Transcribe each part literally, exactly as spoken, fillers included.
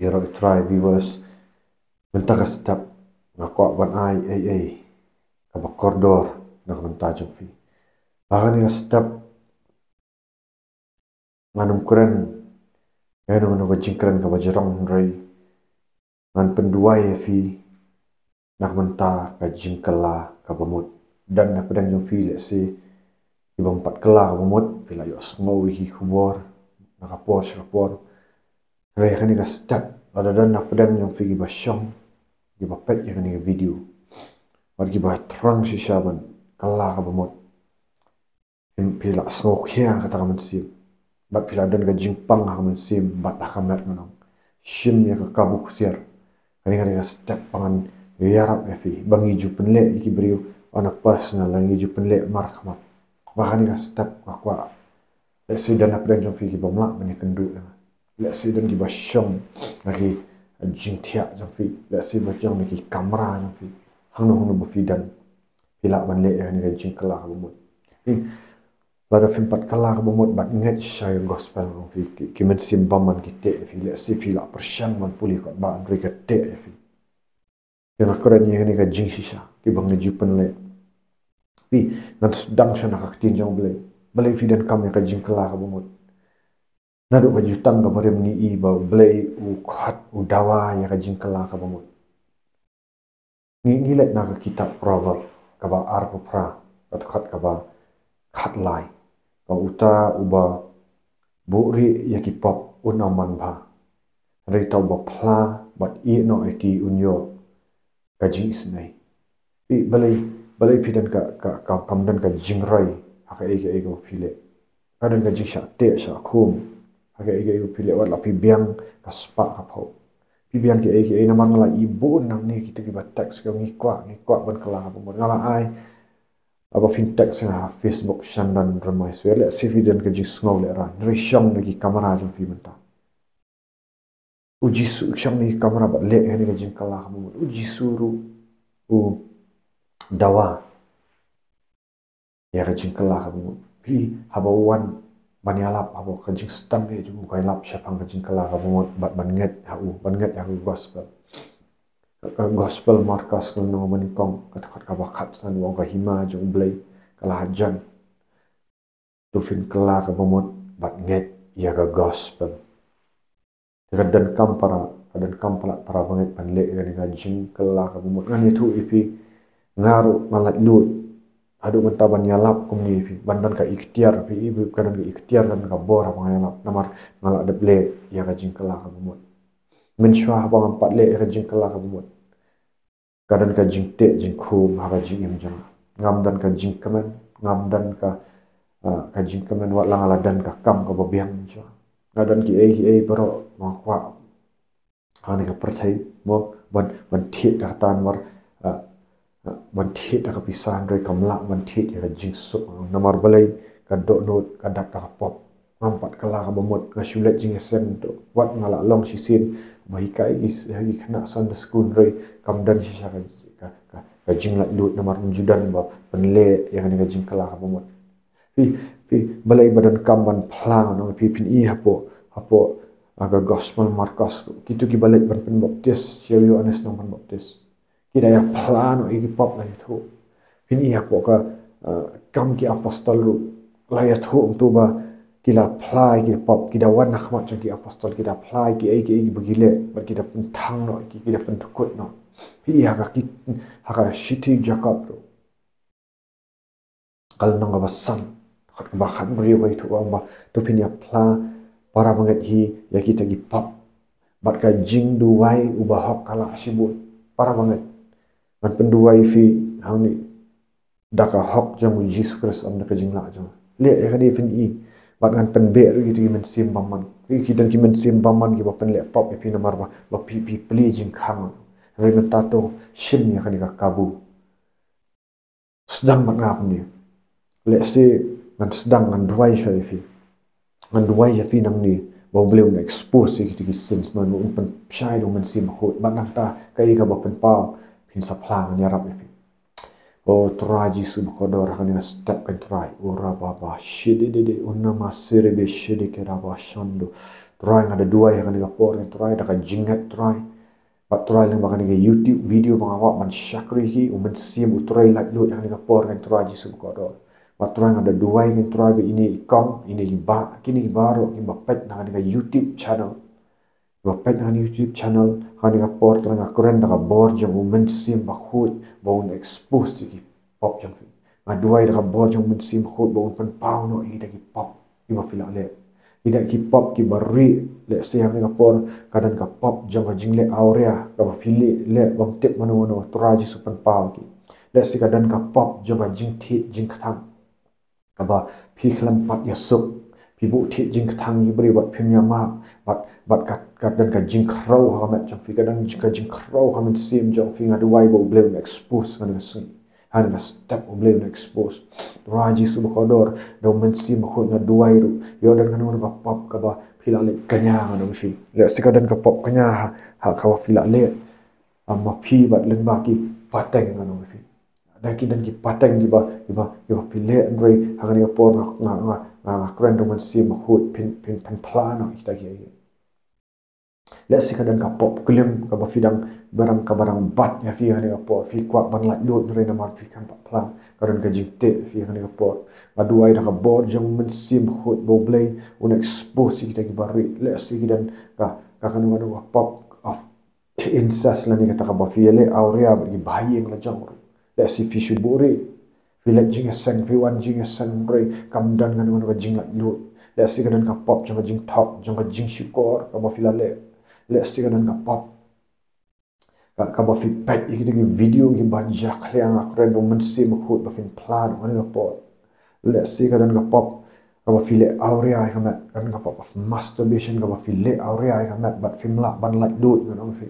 Ïaroh ïa U Trai, viewers. Mynta ka step nga kwah ban ai ei ei kaba kordor na ka bynta jong phi. Ba kane ka step ngan ym kren ïa kano kano ka jingkren kaba jrong, hynrei ngan pynduwai ïa phi na ka bynta ka jingkylla kaba mut. Don na pdeng jong phi, lehse, kiba ym pat kylla kaba mut, phi la ïohsngew ïa ki khubor na ka por sha ka por. Hynrei kane ka step, lada don na pdeng jong phi kiba shong, kiba peit ïa kane ka video, bad kiba thrang shisha ban kylla kaba mut, phi, phi la sngewkhia kata ka mynsiem, bad phi la don ka jingpang ha ka mynsiem bad ha ka met, ngan ong, shim ïa ka kabu ksiar. Kane, kane ka step ba ngan ïarap ïa phi ba ngi ju pynleh ïa ki briew on a personal, la ngi ju pynleh markhmat. Ba kane ka step nga kwah, lehse don na pdeng jong phi kiba ym lah ban ïakynduh ïa nga, lehse don kiba shong na ki jingthiah jong phi, lehse ba shong na ki kamra jong phi, hangno hangno ba phi don, phi lah ban leh ïa kane ka jingkylla kaba mut. Phi, lada phim pat kylla kaba mut bad ngeit shisha ïa ka gospel, ngan ong phi, ki, ki mynsiem bymman ki teh ïa phi. Lehse phi la pyrshang ban pule kot ba, hynrei ka teh ïa phi. Te nga kren ïa kane ka jingshisha, kiba ngi ju pynleh. Phi, ngan sdang shuwa na ka ktien jong U Blei. Balei phi donkam ïa ka jingkylla kaba mut? Naduh ka jutang kaba rim ngi i ba U Blei u khot, u dawa ïa ka jingkylla kaba mut. Ngi, ngi leit na ka kitab Proverb kaba arphew phra, ka dkhot kaba khatlai. Ka, uta uba buhrieh ïa ki pop un ym manbha, hynrei uta uba phla bad ïehnoh ïa ki un ïoh ka jingisynei. Phi, balei, balei phi don ka, ka, ka, kam don ka jingroi ha kaei kaei kaba phi leh? Ka don ka jingshah teh shah khum ha kaei kaei kaba phi leh. Wat la phi biang ka spah ka phew, phi biang kiei kiei, namar nga la i bun nangne kito kiba text, ka, ngi kwah, ngi kwah ban kylla kaba mut. Nga la ai, haba phin text ïa nga ha Facebook, Shandan Rymbai Swer, lehse phi don ka jingsngew lehraiñ, hynrei shong na ki kamra jong phi mynta. U Jisu u shong na ki kamra bad leh ïa kane ka jingkylla kaba mut. U Jisu ruh u dawa ïa ka jingkylla kaba mut. Phi, haba u wan ban ïalap, haba ka jingsdang eh jong u ka ïalap shaphang ka jingkylla kaba mut bad ban ngeit ha u, ban ngeit ïa ka gospel. Ka, ka gospel Markos ka lynnong banyngkong, ka dkhot kaba khatsan, u ong, ka hima jong U Blei ka la hajan. To phin kylla kaba mut bad ngeit ïa ka gospel. Te ka donkam para, ka donkam palat para bangeit ban leh ïa kane ka jingkylla kaba mut. Ngan ïathuh ïa phi, nga ruh nga laitluid haduh mynta ban ïalap kumne ïa phi, ban don ka iktiar, phi i, ka don ka iktiar, ka don ka bor ha ba nga ïalap, namar nga la dep leh ïa ka jingkylla kaba mut. Mynshuwa haba ngam pat leh ïa ka jingkylla kaba mut, ka don ka jingteh jingkhum ha ka jingim jong nga. Ngam don ka jingkmen, ngam don ka, ah, ka jingkmen, wat la nga la don ka kam kaba biang jong nga. Nga don kiei kiei baroh ba nga kwah ha kane ka pyrthei, mo, ban, ban thied da kata, namar, ah, ah, ban thied da ka pisa, hynrei kam lah ban thied ïa ka jingsuk. Namar balei? Ka dohnud ka dak da ka pop. Ngam pat kylla kaba mut, nga shu leit jingïaseng, to wat nga la long shisien ba hikai ki, ki khynnah Sunday school, hynrei kam don shisha ka, ka, ka, ka jinglaitluid namar ym ju don ba pynleh ïa kane ka jingkylla kaba mut. Phi, phi, balei ba donkam ban phla, ngan ong ïa phi, phin i hapoh, hapoh, ah, ka gospel Markos, kito kiba leit ban pynbaptis sha u Ïoannis Nongpynbaptis, ki da ïa phla noh ïa ki pop, la ïathuh. Phin i hapoh ka, ah, Kam ki Apostol ruh la ïathuh kumto ba ki la phla ïa ki pop, ki da wan ha khmat jong ki apostol, ki da phla ïa kiei kiei ba ki leh, bad ki da pynthang noh ïa ki, ki da pyndkut noh. Phi i ha ka ki, ha ka shithi Jakob ruh, ka lynnong kaba san, dkhot kaba khatbriew, ka ïathuh, u ong ba to phin ïa phla, para bangeit hi, ïa kita ki pop. Bad ka jingduwai u bahok ka lah shibun. Para bangeit, ngan pynduwai ïa phi hangne da ka hok jong U Jisu Khrist, ym da ka jinglah jong nga. Leh ïa kane, phin i. Bad ngan pynbeh ruh ïa kita ki mynsiem bymman. Ki don ki mynsiem bymman kiba pynleh pop ïa phi namar ba, ba phi, phi plie jingkhang. Hynrei mynta to shim ïa kane ka kabu. Sdang bad nga kumne. Lehse ngan sdang, ngan duwai shuwa ïa phi. Ngan duwai ïa phi nangne ba U Blei un expose ïa kita ki sins, ba un pynshai da U Mynsiem Bakhuid. Bad nangta kaei kaba pynpaw, phin sa phla, ngan ïarap ïa phi. O Trai Jisu bakordor, ha kane ka step, ko Trai, o rababa shidididi, o namasiribi shidiki raba shando. Trai, nga da duwai ha kane ka por, ngan Trai, da ka jingngeit Trai. Bad Trai, lyngba kane ka YouTube video ba nga kwah ban shakri, ki u Mynsiem u Trai lait lut ha kane ka por, ngan Trai Jisu bakordor. Bad Trai, nga da duwai, ngan Trai, ba ine i kong, ine i bah, kine i baroh kiba peit na kane ka YouTube channel. Ba peit na kane ka YouTube channel ha kane ka por, Trai, nga kren da ka bor jong u Mynsiem Bakhuid ba un expose ïa ki pop jong phi. Nga duwai da ka bor jong u Mynsiem Bakhuid ba un pynpaw noh ïa kita ki pop kiba phi la leh. Kita ki pop kiba rieh, lehse ha kane ka por ka don ka pop jong ka jingleh awria kaba phi leh, leh bym tip mano mano, Trai Jisu pynpaw ki. Lehse ka don ka pop jong ka jingthied jingkthang kaba phi khlem pat ïasuk. Phi buh thied jingkthang ïa ki briew bad phim ïa map. Bad, bad ka, ka don ka jingkhrew ha ka met jong phi, ka don ka jingkhrew ha mynsiem jong phi, nga duwai ba U Blei un expose ha kane ka sngi. Ha kane ka step U Blei un expose. Trai Jisu bakordor, da u Mynsiem Bakhuid nga duwai ruh. Ïoh don kano kano ka pop kaba phi la leh kñia, nga ong ïa phi. Lehse ka don ka pop kñia ha, ha kaba phi la leh. Ah, ma phi bad lyngba ki pateng, nga ong ïa phi. Da ki don ki pateng kiba, kiba, kiba phi leh, hynrei ha kane ka por nga, nga, nga, nga, nga kren da u Mynsiem Bakhuid, phin, phin, phin phla noh ïa kita ki. Lehse ka don ka pop klim kaba phi dang, ba dang, kaba dang bat ïa phi ha kane ka por. Phi kwah ban lait lut hynrei namar phi khlem pat phla, ka don ka jingthied ïa phi ha kane ka por. Nga duwai da ka bor jong u Mynsiem Bakhuid ba U Blei un expose ïa kita kiba rieh. Lehse ki don ka, ka kano kano ka pop of incest lane kata kaba phi ïaleh awria bad ki bahaïing la jong ruh. Lehse phi shu buhrieh, phi leit jingïaseng, phi wan jingïaseng, hynrei kam don kano kano ka jinglait lut. Lehse ka don ka pop jong ka jingthok, jong ka jingshukor kaba phi la leh. Lehse ka don ka pop ka, kaba phi peit ïa kita ki video kiba jakhlia, nga kren da u Mynsiem Bakhuid ba phin phla noh ha kane ka por. Lehse ka don ka pop kaba phi leh awria ïa ka met, ka don ka pop of masturbation kaba phi leh awria ïa ka met bad phim lah ban lait lut, nga ong ïa phi.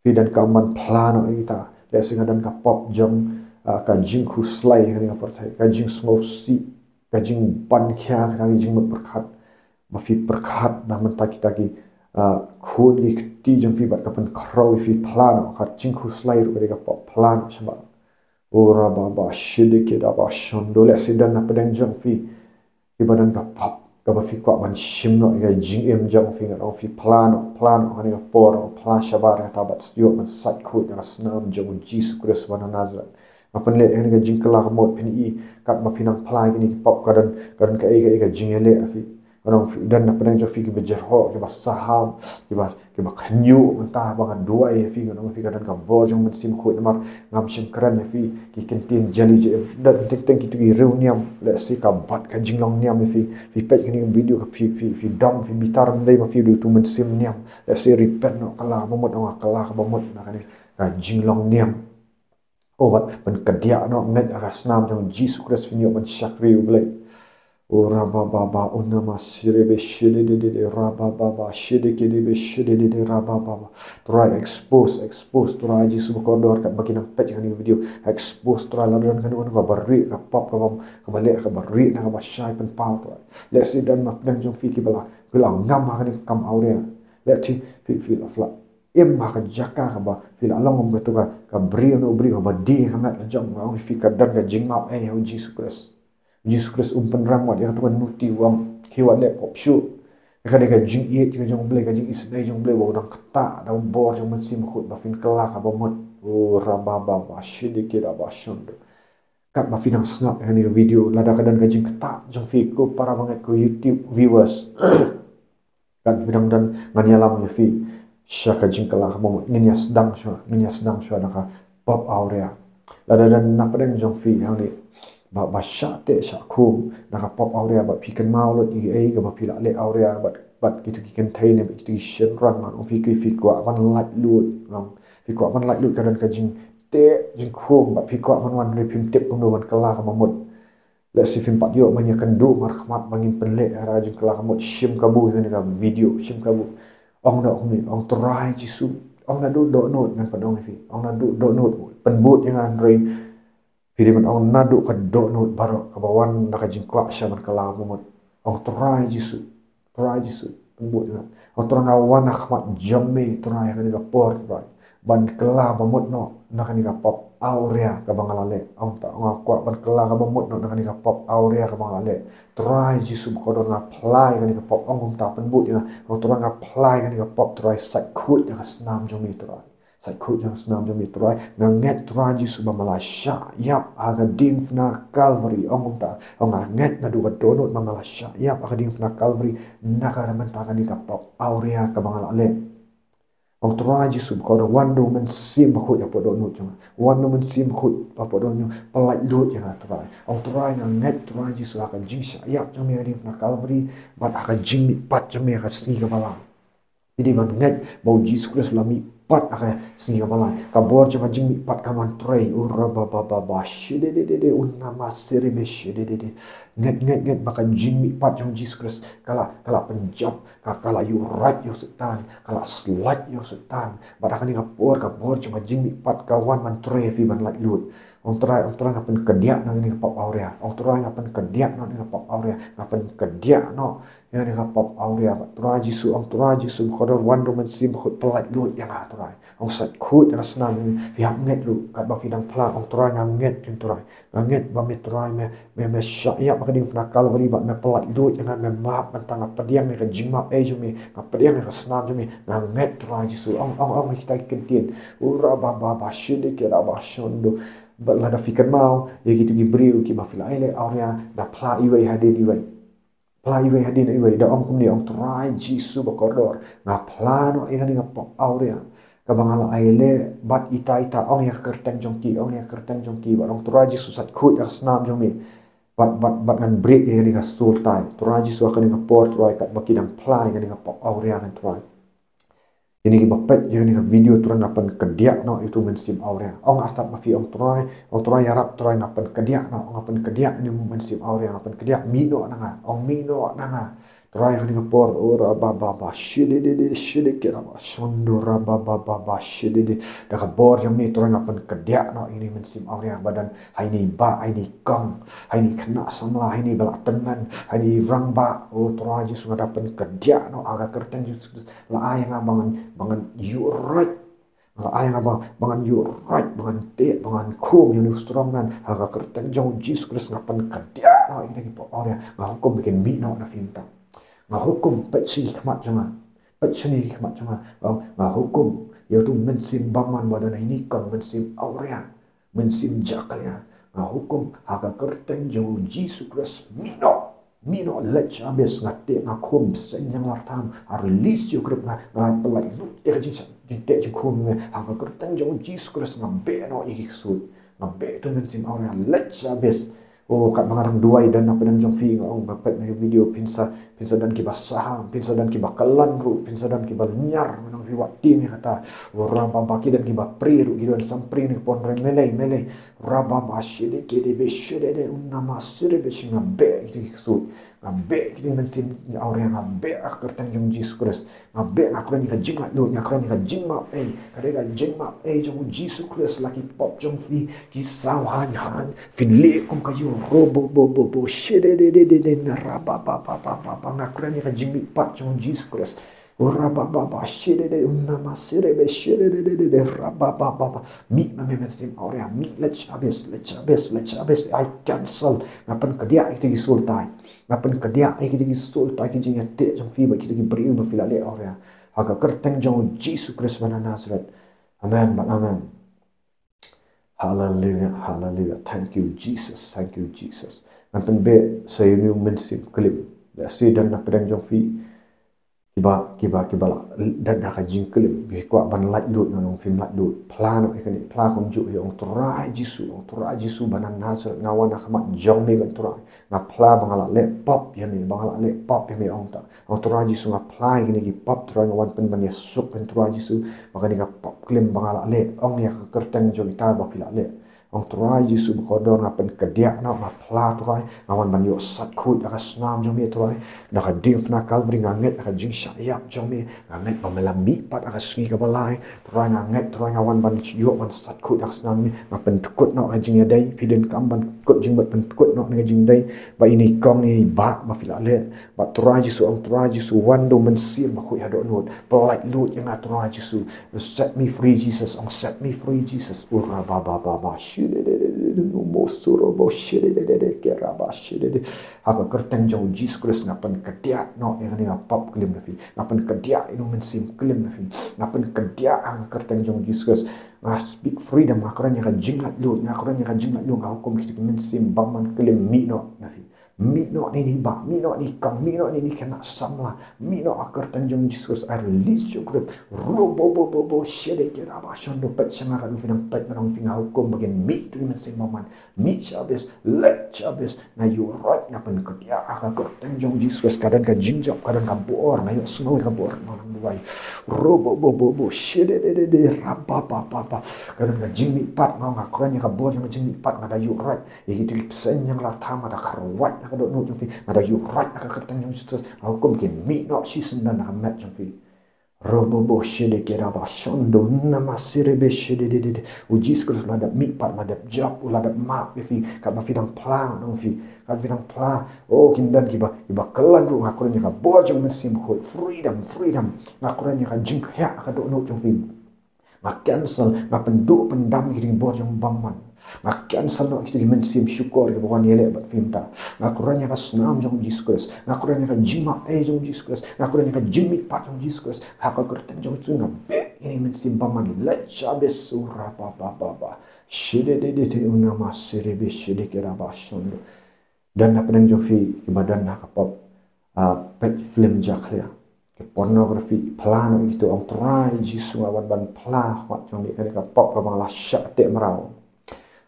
Phi donkam ban phla noh ïa kita. Lehse ka don ka pop jong, ah, ka jingkhuslai ha kane ka pyrthei, ka jingsngewsih, ka jingban khia, ka jingmut pyrkhat. Ba phi pyrkhat na mynta kita ki, ah, khun ki kti jong phi bad ka pynkhrew ïa phi, phla noh, ka jingkhuslai ruh ka dei ka pop, phla noh shabar. O rababa shidikidaba shondo, lehse don na pdeng jong phi kiba don ka pop kaba phi kwah ban shim noh ïa ka jingim jong phi, nga ong ïa phi, phla noh, phla noh ha kane ka por, phla shabar kata bad sdang ban sait khuid ha ka snam jong u Jisu Khrist uba na Nasareth. Nga pynleit ha kane ka jingkylla ka mut, phin i katba phi nang phla ïa kine ki pop ka don, ka don kaei kaei ka jingïaleh ha phi. Nga ong ïa phi, don na pdeng jong phi kiba jyrhoh, kiba saham, kiba, kiba khynñiuh mynta, ba nga duwai ïa phi, nga ong ïa phi, ka don ka bor jong u Mynsiem Bakhuid namar ngam shym kren ïa phi ki ktien jali jingim. Don teng teng kito ki riewniam, lehse ka bat ka jinglong niam ïa phi. Phi peit kane ka video ka phi, phi, phi dom, phi bitar, ym dei ma phi, dei uto u mynsiem niam. Lehse repent noh, kylla kaba mut, ong nga kylla kaba mut na kane ka jinglong niam. Oh, bad pynkdiah noh ngeit ha ka snam jong u Jisu Khrist, phin ïoh ban shakri U Blei. O rabababa, o nama sirebe shididididi, rabababa, shidikidebe shidididi, rabababa. Trai, expose, expose, Trai Jisu bakordor, katba ki nang peit ïa kane ka video. Expose, Trai, lada don kano kano kaba rieh, ka pop, kaba, kaba leh, kaba rieh, na kaba shai, pynpaw, Trai. Lehse don na pdeng jong phi kiba la, kiba la ngam ha kane ka kam awria. Lehse phi, phi la, phi la im ha ka jaka kaba phi la long kum kato ka, ka briew, na u briew kaba die ha ka met la jong, nga ong ïa phi, ka don ka jingmap, eh, ha u Jisu Khrist. U Jisu Khrist um pynrem wat ïa kato ka nuti, u ong, khie wat leh pop shuh. Ka dei ka jingïeit ka jong U Blei, ka jingisynei jong U Blei ba u dang ktah da u bor jong u Mynsiem Bakhuid ba phin kylla kaba mut. O rabababa, shidikidaba shondo. Katba phi nang sngap ïa kane ka video, lada ka don ka jingktah jong phi, ko para bangeit, ko YouTube viewers, katba phi dang don, ngan ïalam ïa phi sha ka jingkylla kaba mut. Ngin ïa sdang shuwa, ngin ïa sdang shuwa da ka pop awria. Lada don na pdeng jong phi hangne ba, ba shah teh shah khum da ka pop awria, bad phi kynmaw lut ïa kiei kaba phi la leh awria bad, bad kito ki kynthei ne bad kito ki shynrang, nga ong ïa phi, ki, phi kwah ban lait lut, nga ong, phi kwah ban lait lut, ka don ka jing teh jingkhum, bad phi kwah ban wan hynrei phim tip kumno ban kylla kaba mut. Lehse phim pat ïoh ban ïakynduh markhmat ba ngin pynleh ïa ka jingkylla kaba mut, shim kabu ïa kane ka video, shim kabu. Ong da kumne, ong, Trai Jisu, ong naduh dohnud, ngan pynong ïa phi. Ong naduh dohnud, pynbud ïa nga hynrei phi dei ban ong naduh ka dohnud baroh kaba wan da ka jingkwah sha ban kylla kaba mut. Ong, Trai Jisu, Trai Jisu, pynbud ïa nga. Ong, Trai, nga wan ha khmat jong me, Trai, ha kane ka por, Trai. ban kylla ba mut noh na kane ka pop awria kaba nga la leh. Ong ta, nga kwah ban kylla kaba mut noh na kane ka pop awria kaba nga la leh. Trai Jisu bakordor, nga phla ïa kane ka pop, ong kumta, pynbud ïa nga. Ong Trai, nga phla ïa kane ka pop, Trai, sait khuid ïa ka snam jong me, Trai. Sait khuid ïa ka snam jong me, Trai. Nga ngeit, Trai Jisu, ba me la shah ïap ha ka diengphna Kalbari, ong kumta. Ong nga ngeit naduh ka dohnud ba me la shah ïap ha ka diengphna Kalbari na ka bynta kane ka pop awria kaba nga la leh. Ong Trai Jisu bakordor, wan da U Mynsiem Bakhuid hapoh dohnud jong nga. Wan da U Mynsiem Bakhuid hapoh dohnud jong nga, pyllait luid ïa nga, Trai. Ong Trai, nga ngeit, Trai Jisu, ha ka jingshah ïap jong me ha ka diengphna Kalbari bad ha ka jingmihpat jong me ha ka sngi kaba lai. Phi dei ban ngeit ba U Jisu Khrist u la mihpat ha ka sngi kaba lai. Ka bor jong ka jingmihpat kan wan trei. U ra ba ba ba ba, shididididi, u na ma siribe, shidididi. Ngeit, ngeit, ngeit ba ka jingmihpat jong U Jisu Khrist ka la, ka la pynjop, ka, ka la ïuhroit ïa u Soitan, ka la slait ïa u Soitan. Bad ha kane ka por, ka bor jong ka jingmihpat ka wan ban trei ïa phi ban lait luid. Ong Trai, ong Trai, nga pynkdiah noh ïa kane ka pop awria. Ong Trai, nga pynkdiah noh ïa kane ka pop awria. Nga pynkdiah noh ïa kane ka pop awria. Bad Trai Jisu, ong Trai Jisu bakordor, wan da U Mynsiem Bakhuid, pyllait luid ïa nga, Trai. Ong sait khuid ïa ka snam, phi hap ngeit ruh katba phi dang phla. Ong Trai, nga ngeit, ong Trai. Nga ngeit ba me, Trai, me, me, me shah ïap ha ka diengphna Kalbari bad me pyllait luid ïa nga, me map, mynta nga pdiang ïa ka jingmap ei jong me, nga pdiang ïa ka snam jong me, nga ngeit, Trai Jisu. Ong, ong, ong kita ki kyntien. U ra ba ba ba, shidike ra ba shondo. Bad lada phi kynmaw ïa kita ki briew kiba phi la ai leh awria, da phla iwei hadien iwei. Phla iwei hadien iwei, da ong kumne, ong Trai Jisu bakordor, nga phla noh ïa kane ka pop awria kaba nga la ai leh bad ita ita, ong ïa ka kyrteng jong ki, ong ïa ka kyrteng jong ki, bad ong Trai Jisu, sait khuid ïa ka snam jong me. Bad, bad, bad ngan bret ïa kane ka sultai. Trai Jisu, ha kane ka por, Trai, katba ki dang phla ïa kane ka pop awria, ngan Trai. Kine kiba peit ïa kane ka video, Trai, nga pynkdiah noh ïa utu u mynsiem awria. Ong artat ma phi, ong Trai, ong Trai, ïarap Trai, nga pynkdiah noh, nga pynkdiah ïa une u mynsiem awria, nga pynkdiah, mih noh na nga, ong mih noh na nga. Trai, kane ka por, o ra ba ba ba, shidididi, shidike ra ba shondo ra ba ba ba ba, shididi. Da ka bor jong me, Trai, nga pynkdiah noh ïa une u mynsiem awria ba don ha ine i bah, ha ine i kong, ha ine i khynnah samla, ha ine i ba la tymmen, ha ine i rangbah. O Trai Jisu, nga da pynkdiah noh ha ka kyrteng Jisu. La ai nga ba ngan, ba ngan ïuhroit. La ai nga ba, ba ngan ïuhroit, ba ngan teh, ba ngan khum ïa une u strongman. Ha ka kyrteng jong u Jisu Khrist nga pynkdiah noh ïa kine ki pop awria. Nga hukum ba kin mih noh na phi mynta. Nga hukum, peit sha ki khmat jong nga. Peit sha ki khmat jong nga. Nga, nga hukum ïa utu u mynsiem bymman ba don ha ine i kong, mynsiem awria, mynsiem jakhlia. Nga hukum ha ka kyrteng jong u Jisu Khrist, mih noh. Mih noh, leit sha abis. Nga teh, nga khum, bseiñ jong nga la tam. Nga release ïa u grip, nga, nga pyllait luid ïa ka jingshah, jingteh jingkhum jong me. Ha ka kyrteng jong u Jisu Khrist nga beh noh ïa ki ksuid. Nga beh ïa utu u mynsiem awria, leit sha abis. O, katba nga dang duwai, don na pdeng jong phi, nga ong ba peit na ka video, phin sa, phin sa don kiba saham, phin sa don kiba klan ruh, phin sa don kiba lynñiar, mynta phi wad tieng ïa kata. O, ra ba ba, ki don kiba prie ruh, ki don sam prie ne ka por, re, mele, mele. Ra ba ba, shidike de be, shidike de, u na ma siribe, shi, nga beh ïa kito ki ksuid. Nga beh ïa kito ki mynsiem awria, nga beh ha ka kyrteng jong u Jisu Khrist. Nga beh, nga kren ïa ka jinglaitluid, nga kren ïa ka jingmap ei. Ka dei ka jingmap ei jong u Jisu Khrist, la ki pop jong phi ki saw haiñ haiñ, phin leh kum ka ïew ro bo bo bo bo, shididididi, na ra ba ba ba ba ba ba. Nga kren ïa ka jingmihpat jong u Jisu Khrist. O ra ba ba ba, shididi, u na ma siribe, shididididi, ra ba ba ba ba. Mih ma me mynsiem awria, mih, leit sha abis, leit sha abis, leit sha abis. I cancel. Nga pynkdiah ïa kito ki sultai. Nga pynkdiah ïa kito ki sultai, ki jingïateh jong phi bad kito ki briew ba phi la leh awria. Ha ka kyrteng jong u Jisu Khrist ba na Nasareth. Amen bad amen. Hallelujah, hallelujah. Thank you, Jesus. Thank you, Jesus. Ngan pynbeh sa ïa une u mynsiem klim. Lehse don na pdeng jong phi kiba, kiba, kiba la don ha ka jingklim, phi kwah ban laitluid, ngan ong phim laitluid. Phla noh ïa kane, phla kumjuh ïa, ong Trai Jisu, ong Trai Jisu ba na Nasareth, nga wan ha khmat jong me, ong Trai. Nga phla ba nga la leh pop ïa me, ba nga la leh pop ïa me, ong ta. Ong Trai Jisu, nga phla ïa kine ki pop, Trai, nga wan pynban ïasuk, ong Trai Jisu, ba kane ka pop klim ba nga la leh, ong ïa ka kyrteng jong ita ba phi la leh. Ong Trai Jisu ba kordor, nga pynkdiah noh, nga phla Trai, nga wan ban ïoh sait khuid ha ka snam jong me Trai. Da ka diengphna Kalbari nga ngeit ha ka jingshah ïap jong me, nga ngeit ba me la mihpat ha ka sngi kaba lai. Trai nga ngeit Trai nga wan ban ïoh ban sait khuid ha ka snam me, nga pynkut noh ka jingïadei, phi donkam ban kut jingmut, pynkut noh ka jingïadei. Ba ine i kong i ba, ba phi la leh. Ba Trai Jisu, ong Trai Jisu, wan da u Mynsiem Bakhuid ha dohnud. Pyllait luid ïa nga Trai Jisu. Set me free Jesus, ong set me free Jesus. Ura ba ba ba ba. Shide de de de de. No mo suro bo shide de de de. Kera ba shide de. Ha ka kyrteng jong u Jisu Khrist nga pynkdiah noh ïa kane ka pop klim na phi. Nga pynkdiah ïa u mynsiem klim na phi. Nga pynkdiah ha ka kyrteng jong u Jisu Khrist. Nga speak freedom, nga kren ïa ka jinglaitluid, nga kren ïa ka jinglaitluid, nga hukum kita ki mynsiem bymman klim mih noh na phi. Mih noh na ine i ba, mih noh na ine i kong, mih noh na ine i khynnah samla, mih noh ha ka kyrteng jong u Jisu Khrist, I release your grip. Ro bo bo bo bo, shede kera ba shondo, peit sha nga katno phi dang peit, nga ong ïa phi, nga hukum ba kin mih tu i mynsiem bymman, mih sha bes, leit sha bes, nga ïuhroit, nga pynkdiah ha ka kyrteng jong u Jisu Khrist, ka don ka jingjop, ka don ka bor, nga ïohsngew ïa ka bor, nga ong duwai. Ro bo bo bo bo, shede de de de, ra ba ba ba ba. Ka don ka jingmihpat, nga ong nga kren ïa ka bor jong ka jingmihpat, nga da ïuhroit. Ïa kito ki bseiñ ïa nga la tham, nga da kyrwat ïa ka dohnud jong phi, nga da ïuhroit ïa ka kyrteng jong u Jisu Khrist, nga hukum kin mih noh shisyndon na ka met jong phi. Ro bo bo shede kera ba shondo, na ma sere be shede de de de. U Jisu Khrist la dep mihpat, la dep jop, u la dep map ïa phi, katba phi dang phla, nga ong ïa phi, katba phi dang phla. O, kin don kiba, kiba kyllan ruh, nga kren ïa ka bor jong u Mynsiem Bakhuid, freedom, freedom. Nga kren ïa ka jingkhiah ha ka dohnud jong phi. Nga cancel, nga pynduh pyndam ïa ki bor jong u bymman. Nga cancel noh ïa ki mynsiem shukor kiba wan ïaleh bad phi mynta. Nga kren ïa ka snam jong u Jisu Khrist. Nga kren ïa ka jingmap ei jong u Jisu Khrist. Nga kren ïa ka jingmihpat jong u Jisu Khrist. Ha ka kyrteng jong u Jisu nga beh ïa ki mynsiem bymman. Leit sha bes, ura ba ba ba ba. Shede de de de, una ma sere be shede kera ba shondo. Don na pdeng jong phi kiba don ha ka pop, ah, peit film jakhlia, ki pornography, phla noh ïa kito, ong Trai Jisu nga wan ban phla ha khmat jong me ïa kane ka pop kaba nga la shah teh mraw.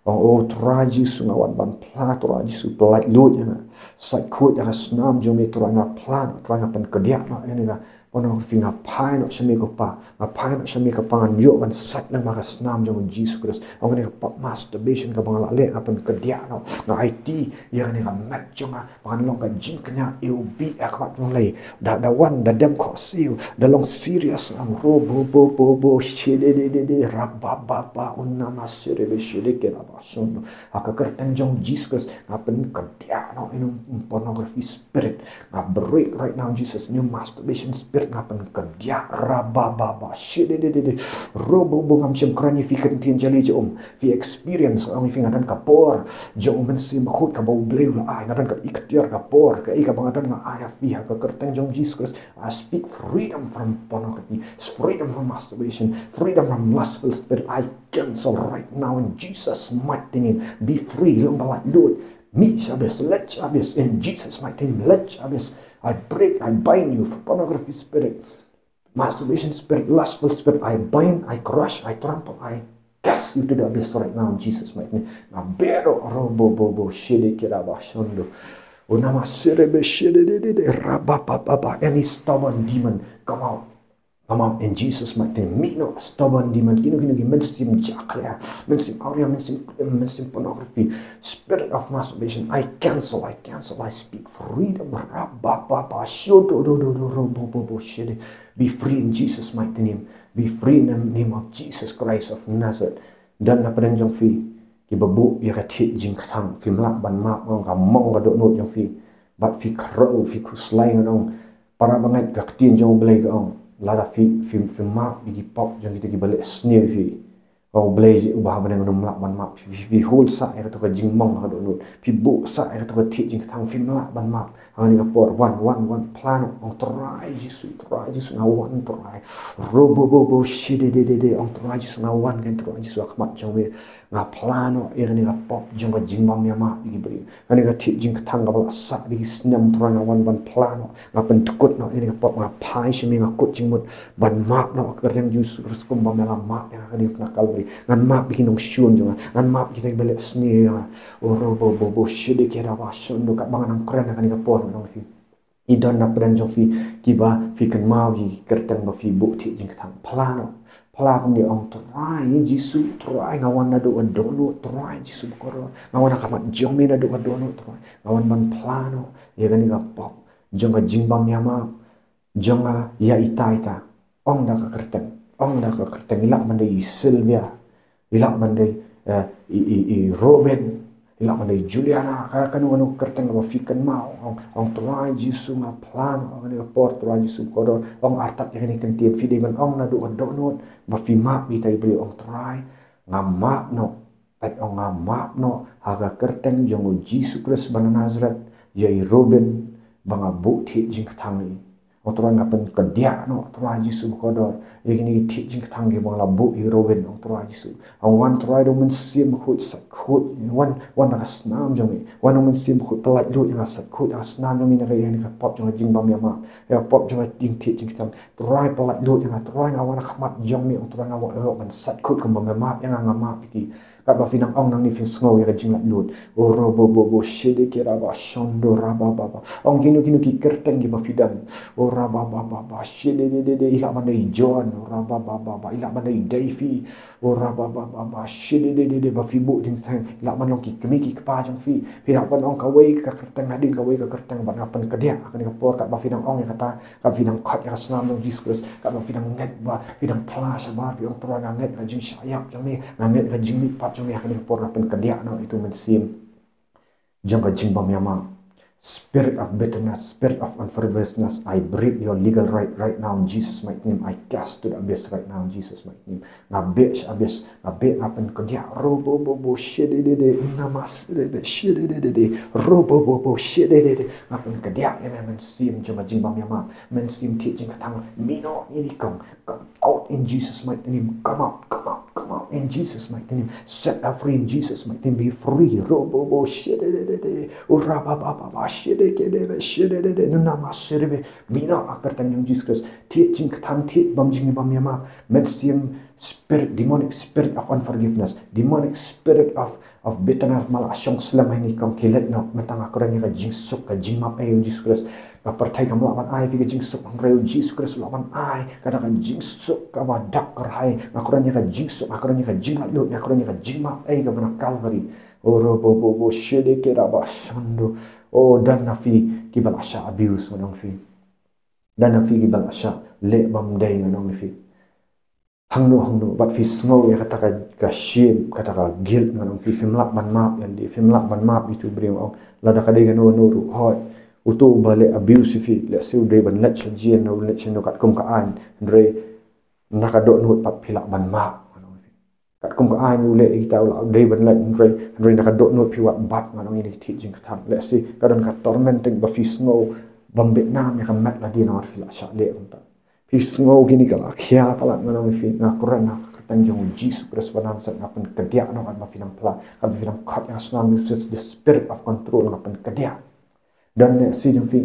Ong, o Trai Jisu nga wan ban phla, Trai Jisu pyllait luid ïa nga. Sait khuid ïa ka snam jong me Trai, nga phla noh Trai, nga pynkdiah noh ïa kane ka pornography, nga phai noh sha me ko Pa, nga phai noh sha me ko Pa, ngan ïoh ban sait lang ha ka snam jong u Jisu Khrist. Ong kane ka pop masturbation kaba nga la leh, nga pynkdiah noh, nga aiti ïa kane ka met jong nga ba kan long ka jingkñia ïa u bih ha khmat jong U Blei. Da, da wan, da dem khohsiew, da long serious, ong ro bo bo bo bo, shede de de de, ra ba ba ba, una ma sere be shede kera ba shondo. Ha ka kyrteng jong u Jisu Khrist nga pynkdiah noh ïa u pornography spirit. Nga break right now in Jesus' name, masturbation spirit nga pynkdiah, ra ba ba ba, shede de de de. Ro bo bo, ngam shym kren ïa phi, ka ktien jali jong um. Phi experience, ong ïa phi, nga don ka bor jong u Mynsiem Bakhuid kaba U Blei u la ai, nga don ka iktiar, ka bor, kaei kaba nga don nga ai ïa phi ha ka kyrteng jong u Jisu Khrist. I speak freedom from pornography, freedom from masturbation, freedom from lustful spirit. I cancel right now in Jesus' mighty name. Be free, long ba laitluid. Mih sha bes, leit sha bes in Jesus' mighty name, leit sha bes. I break, I bind you for pornography spirit, masturbation spirit, lustful spirit. I bind, I crush, I trample, I cast you to the abyss right now in Jesus' mighty name. Nga beh noh, ro bo bo bo, shede kera ba shondo. Una ma sere be shede de de de, ra ba ba ba ba. Any stubborn demon, come out. Come out in Jesus' mighty name. Mih noh stubborn demon. Kino kino ki mynsiem jakhlia, mynsiem awria, mynsiem, mynsiem pornography, spirit of masturbation, I cancel, I cancel, I speak freedom. Ra ba ba ba, shodo do do do, ro bo bo bo, shede. Be free in Jesus' mighty name. Be free in the name of Jesus Christ of Nazareth. Don na pdeng jong phi kiba buh ïa ka thied jingkthang, phim lah ban map, nga ong ka mong ka dohnud jong phi. Bad phi khrew, phi khuslai, nga ong, para bangeit, ka ktien jong U Blei ka ong, lada phi, phi, phi map ïa ki pop jong kita kiba leh sniew ïa phi, U Blei uba ha bneng un ym lah ban map. Phi, phi, phi hul sah ïa kato ka jingmong ka dohnud, phi buh sah ïa kato ka thied jingkthang, phim lah ban map. Ha kane ka por, wan, wan, wan, phla noh, ong Trai Jisu, Trai Jisu nga wan Trai. Ro bo bo bo, shede de de de, ong Trai Jisu nga wan, kane Trai Jisu ha khmat jong me. Nga phla noh ïa kane ka pop jong ka jingbym ïamap ïa ki briew. Kane ka thied jingkthang kaba la sah da ki snem, Trai nga wan ban phla noh. Nga pynkut noh ïa kane ka pop, nga phai sha me, nga kut jingmut ban map noh ha ka kyrteng Jisu Khrist kumba me la map ïa nga ha ka diengphna Kalbari. Ngan map ïa ki nongshun jong nga, ngan map ïa kita kiba leh sniew ïa nga. O ro bo bo bo, shede kera ba shondo, katba nga nang kren ha kane ka por, nga ong ïa phi, i don na pdeng jong phi kiba phi kynmaw ïa ki kyrteng ba phi buh thied jingkthang, phla noh. Phla kumne, ong Trai Jisu, Trai nga wan naduh ka dohnud, Trai Jisu bakordor. Nga wan ha khmat jong me naduh ka dohnud, Trai. Nga wan ban phla noh ïa kane ka pop jong ka jingbym ïamap jong nga ïa ita ita. Ong da ka kyrteng, ong da ka kyrteng, i lah ban dei i Sylvia, i lah ban dei, eh, i, i, i Robin, i lah ban dei Juliana, ka, kano kano ka kyrteng ba phi kynmaw. Ong, ong Trai Jisu nga phla noh ha kane ka por, Trai Jisu bakordor. Ong artat ïa kane ka ktien, phi dei ban ong naduh ka dohnud ba phi map ïa ita i briew. Ong Trai, nga map noh. Peit, ong nga map noh ha ka kyrteng jong u Jisu Khrist ba na Nasareth ïa i Robin ba nga buh thied jingkthang ïa i. Ong Trai nga pynkdiah noh Trai Jisu bakordor ïa kine ki thied jingkthang kiba nga la buh ïa i Robin, ong Trai Jisu. Ong wan Trai da u Mynsiem Bakhuid, sait khuid, wan, wan da ka snam jong me, wan u Mynsiem Bakhuid, pyllait luid ïa nga, sait khuid ïa ka snam jong me na ka, ïa kane ka pop jong ka jingbym ïamap, ïa ka pop jong ka jingthied jingkthang. Trai pyllait luid ïa nga, Trai nga wan ha khmat jong me, ong Trai nga wan, ïoh ban sait khuid kumba me map ïa nga, nga map ïa ki. Katba phi nang ong nangne phin sngew ïa ka jinglaitluid. O robo bobo shede ke raba shondo raba baba. Ong kino kino ki kyrteng kiba phi don. O raba baba ba shede de de de, i lah ban dei John, o raba baba ba, i lah ban dei Davy. O raba baba ba shede de de de, ba phi buh jingkthang, i lah ban long ki kmie ki kpa jong phi. Phi lah ban ong kawei ka kyrteng hadien kawei ka kyrteng, bad nga pynkdiah ha kane ka por katba phi nang ong ïa kata. Katba phi nang khot ïa ka snam jong u Jisu Khrist, katba phi nang ngeit ba, phi nang phla shabar, phi ong Trai nga ngeit ïa ka jingshah ïap jong me, nga ngeit ïa ka jingmihpat jong me, ha kane ka por nga pynkdiah noh ïa uto u mynsiem jong ka jingbym ïamap. Spirit of bitterness, spirit of unforgiveness, I break your legal right right now in Jesus' mighty name. I cast to the abyss right now in Jesus' mighty name. Nga beh sha abyss, nga beh, nga pynkdiah, robo bobo shede de de, namas de de shede de de de, robo bobo shede de de. Nga pynkdiah ïa me mynsiem jong ka jingbym ïamap, mynsiem thied jingkthang, mih noh ïa i kong. Come out in Jesus' mighty name. Come out, come out, come out in Jesus' mighty name. Set her free in Jesus' mighty name. Be free. Robo bobo shede de de de, uraba baba ba shede ke de be shede de de, namas de de. Mih noh ha ka kyrteng jong u Jisu Khrist. Thied jingkthang, thied bymjing bymïamap, mynsiem, spirit, demonic spirit of unforgiveness, demonic spirit of, of bitterness, ma la shong slem ha i kong, khie leit noh. Mynta nga kren ïa ka jingsuk, ka jingmap ei u Jisu Khrist. Ka pyrthei kam lah ban ai phi ka jingsuk, hynrei u Jisu Khrist u lah ban ai kata ka jingsuk kaba dap kyrhai. Nga kren ïa ka jingsuk, nga kren ïa ka jinglaitluid, nga kren ïa ka jingmap ei kaba na Calvary. O robo bobo shede ke raba shondo. O don na phi kiba la shah abuse, ngan ong phi. Don na phi kiba la shah leh bymdei, ngan ong phi. Hangno hangno bad phi sngew ïa kata ka, ka shame, kata ka guilt, ngan ong phi, phim lah ban map ïa lade, phim lah ban map ïa uto u briew, ong lada ka dei kano kano ruh, hooid, uto uba leh abuse ïa phi, lehse u dei ban leit sha jail, u leit sha no katkum ka aiñ, hynrei na ka dohnud pat phi lah ban map, ngan ong phi. Katkum ka aiñ u leh ïa kita, u lah, u dei ban leit, hynrei, hynrei na ka dohnud phi wad bat, ngan ong, ïa kine ki thied jingkthang. Lehse ka don ka tormenting ba phi sngew bym bit nam ïa ka met lade, namar phi la shah leh kumta. Phi sngew kine ka la khia palat, ngan ong ïa phi, nga kren ha ka kyrteng jong u Jisu Khrist ba na Nasareth, nga pynkdiah noh katba phi nang phla, katba phi nang khot ïa ka snam, this is the spirit of control, nga pynkdiah. Don lehse jong phi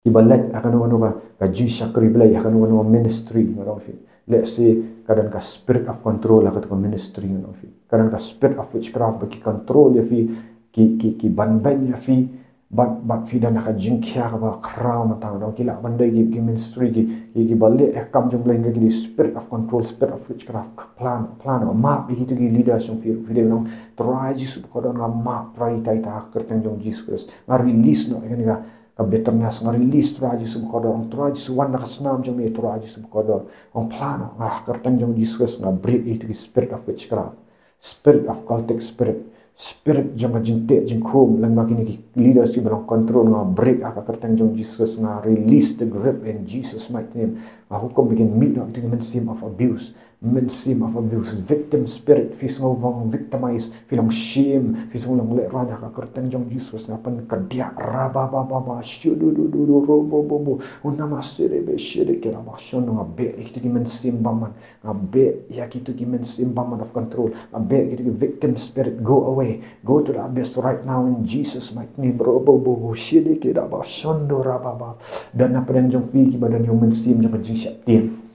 kiba leit ha kano kano ka, ka jingshakri Blei, ha kano kano ka ministry, ngan ong ïa phi. Lehse ka don ka spirit of control ha kato ka ministry, ngan ong ïa phi. Ka don ka spirit of witchcraft ba ki control ïa phi, ki, ki, ki banbeiñ ïa phi, bad, bad phi don ha ka jingkhia kaba khraw mynta, ngan ong. Ki lah ban dei ki, ki ministry ki, ki, kiba leh ïa ka kam jong U Blei, hynrei ki dei spirit of control, spirit of witchcraft. Phla, phla, map ïa kito ki leaders jong phi, phi dei ban ong Trai Jisu bakordor, nga map Trai, ïa ita ita ha ka kyrteng jong u Jisu Khrist. Nga release noh ïa kane ka, ka bitterness, nga release Trai Jisu bakordor. Ong Trai Jisu, wan na ka snam jong me Trai Jisu bakordor. Ong phla noh, nga ha ka kyrteng jong u Jisu Khrist nga break ïa kito ki spirit of witchcraft. Spirit of cultic spirit, spirit jong ka jingteh jingkhum, lem bad kine ki leaders kiba long control, nga break ha ka kyrteng jong u Jisu Khrist, nga release the grip in Jesus' mighty name. Nga hukum ba kin mih noh ïa kito ki mynsiem of abuse, mynsiem of abuse, victim spirit, phi sngew ba victimize, phi long shame, phi sngew long lehraiñ, ha ka kyrteng jong u Jisu Khrist nga pynkdiah, raba ba ba ba, shudu du du du, robo bo bo, unama sere be sere ke raba shono, nga beh ïa kito ki mynsiem bymman. Nga beh ïa kito ki mynsiem bymman of control. Nga beh ïa kito ki victim spirit, go away. Go to the abyss right now in Jesus' mighty name. Robo bo bo shede ke raba shondo raba ba. Don na pdeng jong phi kiba don ïa u mynsiem jong ka jingsheptieng.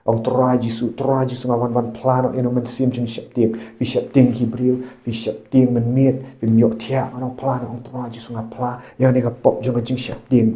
Ong Trai Jisu, Trai Jisu, nga wan ban phla noh ïa u mynsiem jong sheptieng. Phi sheptieng ki briew, phi sheptieng mynmiet, phim ïohthiah, nga ong phla noh, ong Trai Jisu nga phla ïa kane ka pop jong ka jingsheptieng.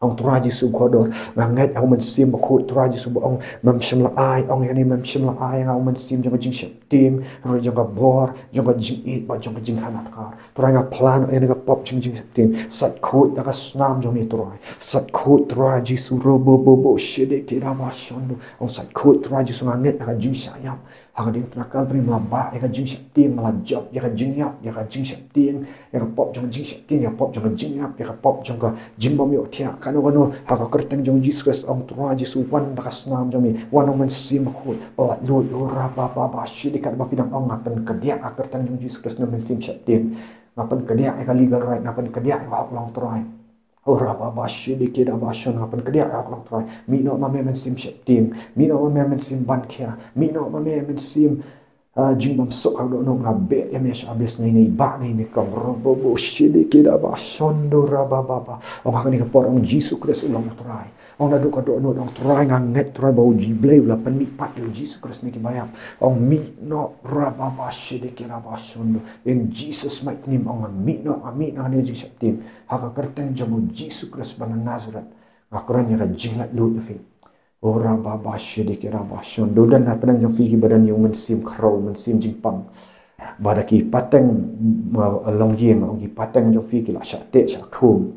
Ong Trai Jisu kordor, nga ngeit ha u Mynsiem Bakhuid, Trai Jisu ba ong, mem shym la ai, ong ïa kane mem shym la ai, nga u mynsiem jong ka jingsheptieng, hynrei jong ka bor, jong ka jingïeit, bad jong ka jingkhanatkhar. Trai nga phla noh ïa kane ka pop jong ka jingsheptieng, sait khuid da ka snam jong me Trai, sait khuid Trai Jisu, robo bobo, shede keda ba shondo, ong sait khuid Trai Jisu nga ngeit ha ka jingshah ïap, ha ka diengphna Kalbari me la bah ïa ka jingsheptieng, me la jop ïa ka jingïap, ïa ka jingsheptieng, ïa ka pop jong ka jingsheptieng, ïa ka pop jong ka jingïap, ïa ka pop jong ka jingbym ïohthiah, kano kano, ha ka kyrteng jong Jisu Khrist ong Trai Jisu wan da ka snam jong me, wan u Mynsiem Bakhuid, pyllait luid, oh raba ba ba, shide katba phi dang ong nga pynkdiah ha ka kyrteng jong Jisu Khrist na u mynsiem sheptieng, nga pynkdiah ïa ka legal right, nga pynkdiah ïa ka hok long Trai. Oh raba ba shide keda ba shon, nga pynkdiah ïa ka hok long Trai. Mih noh ma me Mynsiem sheptieng. Mih noh ma me Mynsiem ban khia. Mih noh ma me Mynsiem, ah, jingbymsuk ha ka dohnud, nga beh ïa me sha abis, nga ïa me ba, nga ïa me kong, robo bo shide keda ba shondo raba ba ba. Ong ha kane ka por ong Jisu Khrist u long u Trai. Ong naduh ka dohnud ong Trai nga ngeit Trai ba u Blei u la pynmihpat ïa u Jisu Khrist na ki baïap. Ong mih noh raba ba shide keda ba shondo. In Jesus' mighty name ong nga mih noh, nga mih noh ha kane ka jingsheptieng. Ha ka kyrteng jong u Jisu Khrist ba na Nazareth, nga kren ïa ka jinglaitluid ïa phi. Oh raba ba shide keda ba shondo, don na pdeng jong phi kiba don ïa u mynsiem khraw, mynsiem jingpang. Ba da ki pateng, uh, longïing, ki pateng jong phi ki la shah teh shah khum.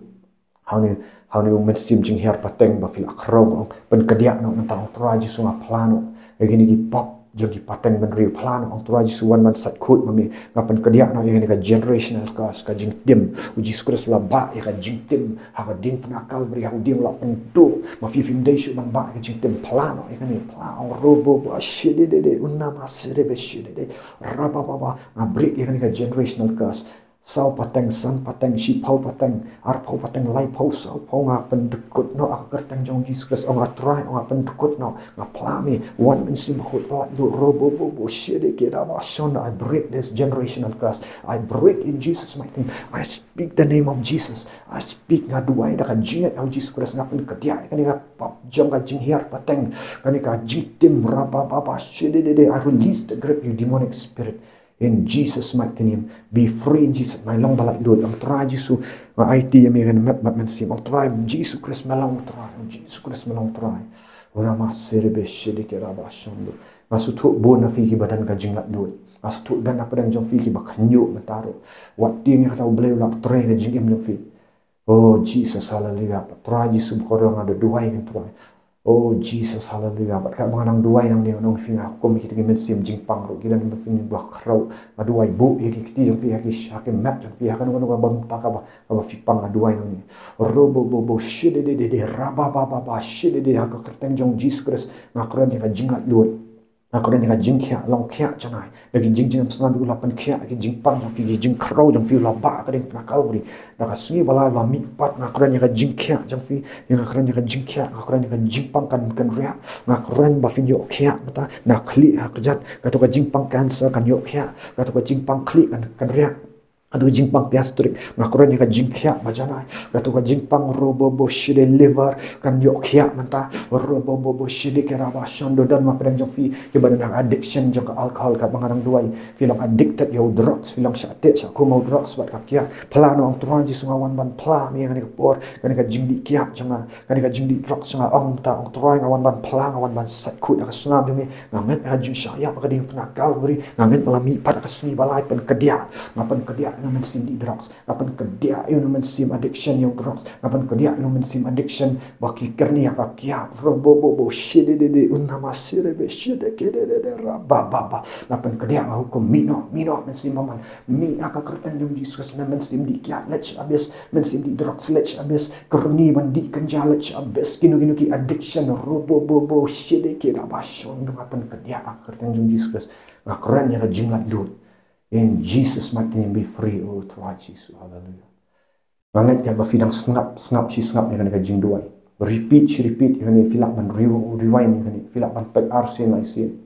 Hangne, hangne u mynsiem jinghiar pateng ba phi la khraw, ong pynkdiah noh mynta, ong Trai Jisu nga phla noh ïa kine ki pop jong ki pateng bynriew, phla noh, ong Trai Jisu wan ban sait khuid ma me, nga pynkdiah noh ïa kane ka generational curse, ka jingtim. U Jisu Khrist u la bah ïa ka jingtim ha ka diengphna Kalbari, ha u dieng u la pynduh, ma phi phim dei shuh ban bah ïa ka jingtim, phla noh ïa kane, phla, ong robo ba shide de de, unama sirebe shide de, raba ba ba, nga break ïa kane ka generational curse. Saw pateng, san pateng, shiphew pateng, arphew pateng, laiphew, sawphew, nga pyndkut noh ha ka kyrteng jong Jisu Khrist, ong nga Trai, ong nga pyndkut noh, nga phla me, wan Mynsiem Bakhuid, pyllait luid, robo bo bo shide keda ba shon, I break this generational curse, I break in Jesus' mighty name, I speak the name of Jesus, I speak, nga duwai da ka jingngeit ha u Jisu Khrist, nga pynkdiah ïa kane ka pop jong ka jinghiar pateng, kane ka jingtim raba ba ba shide de de, I release the grip, you demonic spirit. In Jesus' mighty name, be free in Jesus. Nai long ba laitluid, ong Trai Jisu, nga aiti ïa me kane ka met bad mynsiem, ong Trai Jisu Khrist me long Trai, ong Jisu Khrist me long Trai. Unama sirebe shide keda ba shondo. Nga sngewthuh bun na phi kiba don ka jinglaitluid. Nga sngewthuh don na pdeng jong phi kiba khynñiuh mynta ruh. Wat tieng ïa kata, u Blei u la trei ka jingim jong phi. Oh Jesus, haleluya. Trai Jisu ba kordor, nga da duwai ïa kane Trai. Oh Jesus, haleluya. Bad katba nga dang duwai nangne, nga ong ïa phi, nga hukum ïa kita ki mynsiem jingpang ruh, ki don ba phin ba khraw. Nga duwai, buh ïa ki kti jong phi ha ki, ha ki met jong phi, ha kano kano kaba mynta kaba, kaba phi pang, nga duwai nangne. Robo bo bo shide de de de, raba ba ba ba shide de, ha ka kyrteng jong Jisu Khrist nga kren ïa ka jinglaitluid. Nga kren ïa ka jingkhiah, long khiah janai. Da ki jingjia, ym sngewthuh, u la pynkhiah ki jingpang jong phi, ki jingkhraw jong phi, u la bah ha ka diengphna Kalbari. Da ka sngi ba la, u la mihpat, nga kren ïa ka jingkhiah jong phi, ïa nga kren ïa ka jingkhiah, nga kren ïa ka jingpang kan, kan riah. Nga kren ba phin ïoh khiah mynta, na khlieh ha kjat, kato ka jingpang cancer kan ïoh khiah, kato ka jingpang khlieh kan, kan riah. Kato ka jingpang gastric, nga kren ïa ka jingkhiah ba janai. Kato ka jingpang robo bo shide liver, kan ïoh khiah mynta. Robo bo bo shide keda ba shondo, don na pdeng jong phi kiba don ha addiction jong ka alcohol, katba nga dang duwai. Phi long addicted ïa u drugs, phi long shah teh shah khum ïa u drugs bad ka kiad. Phla noh, ong Trai Jisu nga wan ban phla me ïa kane ka por, kane ka jingdih kiad jong nga. Kane ka jingdih drugs nga, ong mynta, ong Trai nga wan ban phla, nga wan ban sait khuid da ka snam jong me. Nga ngeit ha ka jingshah ïap ha ka diengphna Kalbari. Nga ngeit ba la mihpat ha ka sngi ba la, pynkdiah. Nga pynkdiah ïa u mynsiem dih drugs. Nga pynkdiah ïa u mynsiem addiction ïa u drugs. Nga pynkdiah ïa u mynsiem addiction ba ki kyrni ha ka kiad. Robo bo bo shide de de, unama sirebe shide kede de de, raba ba ba. Nga pynkdiah, nga hukum, mih noh, mih noh mynsiem bymman. Mih ha ka kyrteng jong Jisu Khrist, na mynsiem dih kiad leit sha abis, mynsiem dih drugs leit sha abis, kyrni ban dih kynja leit sha abis, kino kino ki addiction, robo bo bo shide keda ba shondo, nga pynkdiah ha ka kyrteng jong Jisu Khrist. Nga kren ïa ka jinglaitluid. In Jesus' mighty name, be free, oh Trai Jisu, haleluya. Nga ngeit katba phi dang sngap, sngap shi sngap ïa kane ka jingduwai. Repeat shi repeat ïa kane, phi lah ban re-, rewind ïa kane, phi lah ban peit arsien laisien.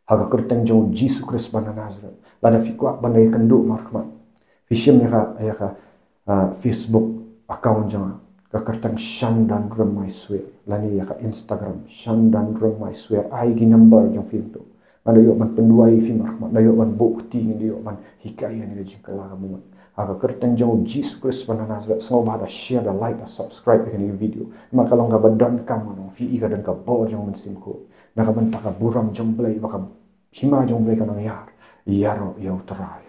Ha ka kyrteng jong u Jisu Khrist ba na Nazareth. Lada phi kwah ban ïakynduh markhmat, phi shim ïa ka, ïa ka, ah, Facebook account jong nga, ka kyrteng Shandan Rymmaiswier, lane ïa ka Instagram Shandan Rymmaiswier. Ai ki number jong phi hangto. Nga da ïoh ban pynduwai ïa phi markhmat, da ïoh ban buh kti, da ïoh ban hikai ïa kane ka jingkylla ka mut. Ha ka kyrteng jong u Jisu Khrist ba na Nazareth, sngewbha da share, da like, da subscribe ïa kane ka video. Namar ka long kaba donkam, ngan ong, phi i ka don ka bor jong u Mynsiem Bakhuid. Na ka bynta ka burom jong u Blei, ba ka hima jong u Blei kan nang ïar, ïaroh ïa u Trai.